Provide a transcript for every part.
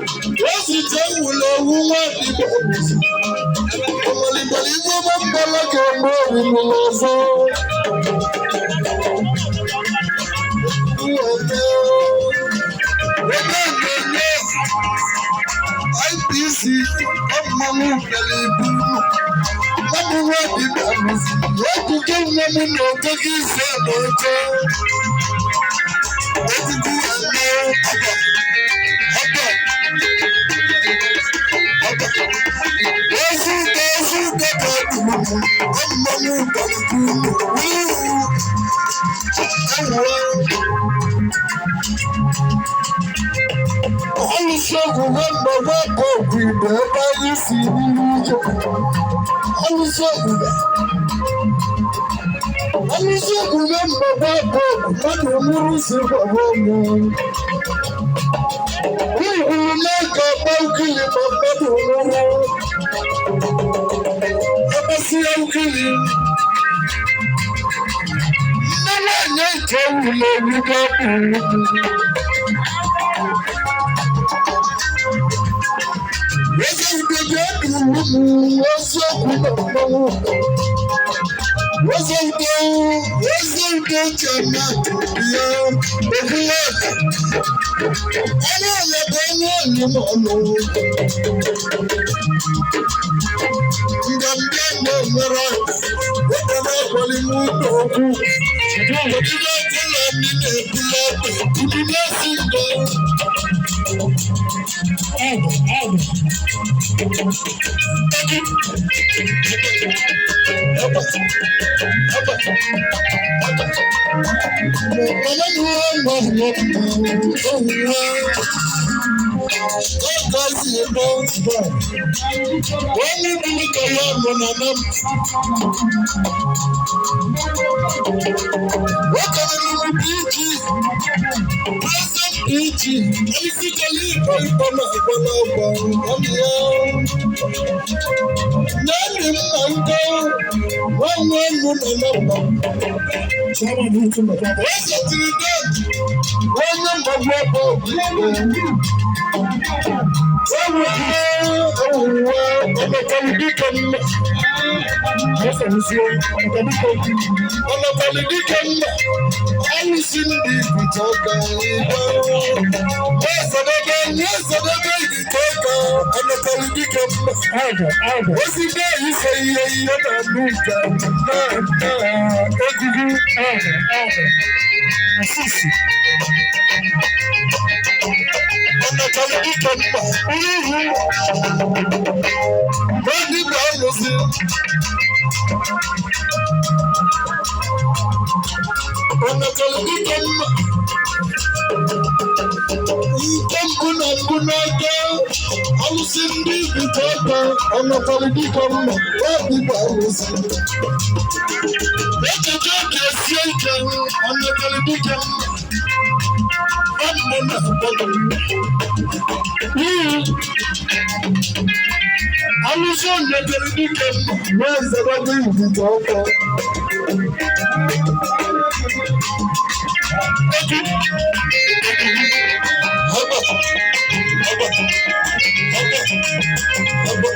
Osite wụlụ ewu nwa dibịa bụzi. Ọmọlịgbọlị igwe mbala ga-eme owuwu ọzọ. Ebe IPC ọmụmụ bịara ibu mmadụ nwa dibịa bụzi. Ebuka nwa m na otogo ise na oche. Ebuka eme ọba ọba ọba. Ezi ụda ezi ụda ka dùrù ọmụmụ bịara ibu ewuwe. Ọlụsị ọgwụ nwamba nwamba ọgwụ igbo ebe anyị si n'ihu ije. Ọlụsị ọgwụ ọlụsị ọgwụ nwamba nwamba ọgwụ mmadụ nwụrụ si gwara ọnwụ. Ugwu na-eke ọkpa ukili ma mmadụ nwụrụ. Ọkpasị ya ukili. Nne nwaanyị nke ewula ewu ga-abụ ugwu. Eze udo ga-edu m eziokwu na mmanwụ. Eze udo, eze udo ji eme ya ogbula ọka. Onye ọla bụ onye onye m ọnụ. Ndọmbe na-enwere ọka. Wepụrụ akwali m ụlọ okwu. Ọdịda ọbụla ndị na-ebula ọkụ. Ibu na-esi ndọ. Ọgụ, ọgụ. Nani mmango, nwanne nnu nọ na mba. Chairman Hilton Mekwa. Eze tiri deji, onye mgbagbu ọbụ obi. Ewuwe, ewuwe, ọnọtali dike mma. Ọsọ nsi o, ọmọkà dike. Ọnọtali dike mma. Alụsị ndị ibute ọka igwe. Nwasadebe, nwasadebe ibute ọka, ọnọtali dike mma. Ọgụ, ọgụ. Ozigbo ise ihe ihe na-anụ nke na na egwugwu. Ọgụ, ọgụ. Asisi. Ọnọtali dike mma. Ihu. Ndị bụ alụsị. Ọnọtali dike mma. Nke mbụ na mbụ n'aka alụsị ndị ibite aka ọnọtali dike mma. Obi bụ alụsị. Echiche obi esie ike ọnọtali dike mma. Ọ mbụ na mbụ. Ihu. Alụsị ọnọtali dike mma. Nwee nzere ibite aka. Haba, haba, haba, haba, haba,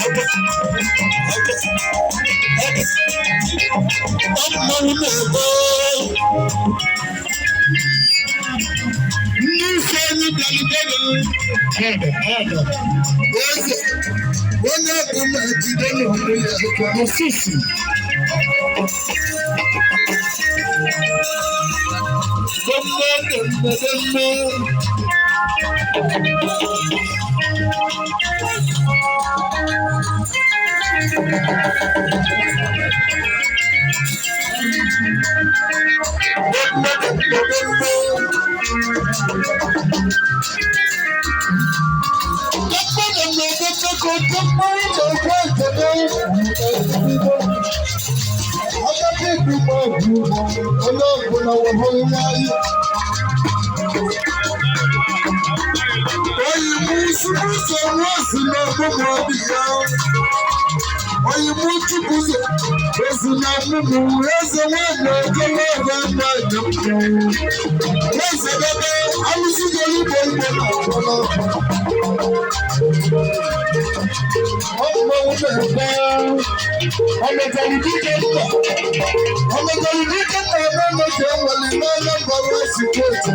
haba, haba. Mmanwụ na-ebe. Ndị isi anyị bịalụbere Ọgụ, ọgụ. eze onye ọbụla jide n'onwe ya aka. Osisi. Gọọmenti mmemme. Onye ọbụla wehụrụ n'anya. Oyi musu musu nwasu na ọgbụgbọ obi ya. Oyinbo Chukwuzo, osi na mmụmụ eze nwanyị okolobịa nwanyị mmụọ. Eze debe alụsịgoro igbo igbo na ọgbọlọ. Ọmọ na-ekpe ọmọkọrọ dike nna ọmọkọrọ dike nna n'ụlọ ka enwere n'Anambra steeti.